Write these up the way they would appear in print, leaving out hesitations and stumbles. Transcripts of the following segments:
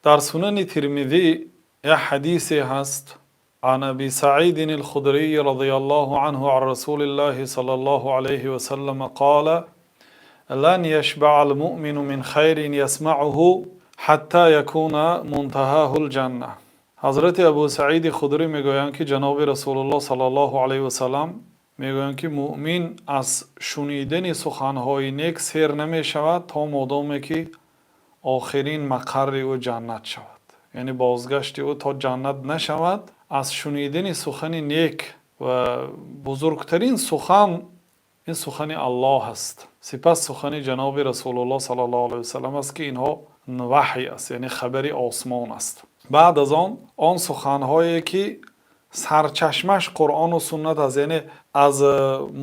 Дар Сунани Термизӣ як ҳадисе ҳаст: عن أبي سعيد الخدري رضي الله عنه عن رسول الله صلى الله عليه وسلم قال: لن يشبع المؤمن من خير يسمعه حتى يكون منتهاه الجنة. Ҳазрати Абу Саиди Худрӣ мегӯянд, ки ҷаноби Расулуллоҳ саллаллоҳу алайҳи васаллам мегӯянд, ки муъмин аз шунидани суханҳои нек сер намешавад, то модоме ки охирин мақарри ӯ ҷаннат шавад, яъне бозгашти ӯ то ҷаннат нашавад, аз шунидани сухани нек. Ва бузургтарин сухан ин сухани Аллоҳ аст, сипас сухани ҷаноби Расулуллоҳ саллаллоҳу алайҳи васаллам аст, ки инҳо ваҳй аст, яъне хабари осмон аст. Баъд аз он, он суханҳое ки сарчашмаш Қуръону суннат аст, яъне аз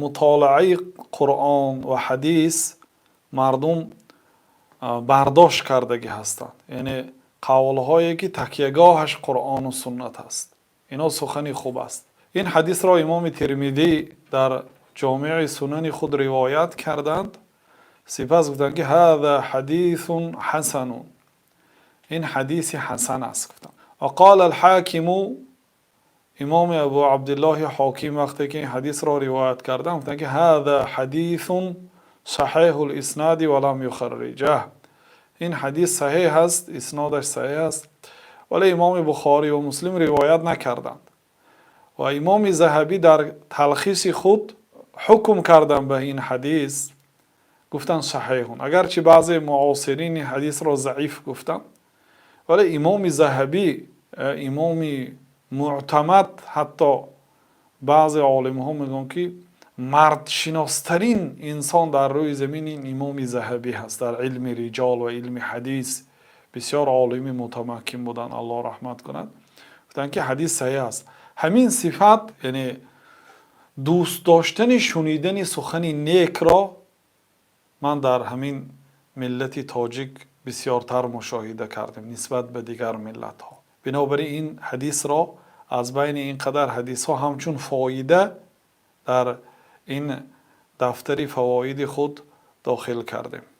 мутолиаи Қуръон ва ҳадис мардум бардошт кардагӣ ҳастанд, яъне қавлҳое ки такягоҳаш Қуръону суннат аст, инҳо сухани хуб аст. Ин ҳадисро имоми Термидӣ дар Ҷомеи Сунани худ ривоят карданд. Сипас гуфтанд, ки هذا حديث حسن, ин ҳадиси ҳасан аст, гуфтанд. وقال الحاكم, имоми Абу Абдиллоҳи Ҳоким вақте ки ин ҳадисро ривоят карданд, гуфтанд, ки هذا حديث صحيح الإسناد ولم يخرجه, ин ҳадис саҳеҳ аст, иснодаш саҳеҳ аст, вале имоми Бухорӣ ва Муслим ривоят накарданд. Ва имоми Заҳабӣ дар Талхиси худ ҳукм карданд ба ин ҳадис, гуфтанд صحيح. Агарчи баъзе муосирини ҳадисро заиф гуфтанд, вале имоми Заҳабӣ, имоми мӯътамад, ҳатто баъзе олимҳо мегӯянд, ки мардшиностарин инсон дар рӯи замин ин имоми Заҳабӣ ҳаст. Дар илми риҷол ва илми ҳадис бисёр олими мутамаккин буданд, Аллоҳ раҳмат кунад. Гуфтанд, ки ҳадис саҳеҳ аст. Ҳамин сифат, яъне дӯст доштани шунидани сухани некро, ман дар ҳамин миллати тоҷик бисёртар мушоҳида кардем нисбат ба дигар миллатҳо. Бинобар ин ҳадисро аз байни ин қадар ҳадисҳо ҳамчун фоида дар ин дафтари фавоиди худ дохил кардем.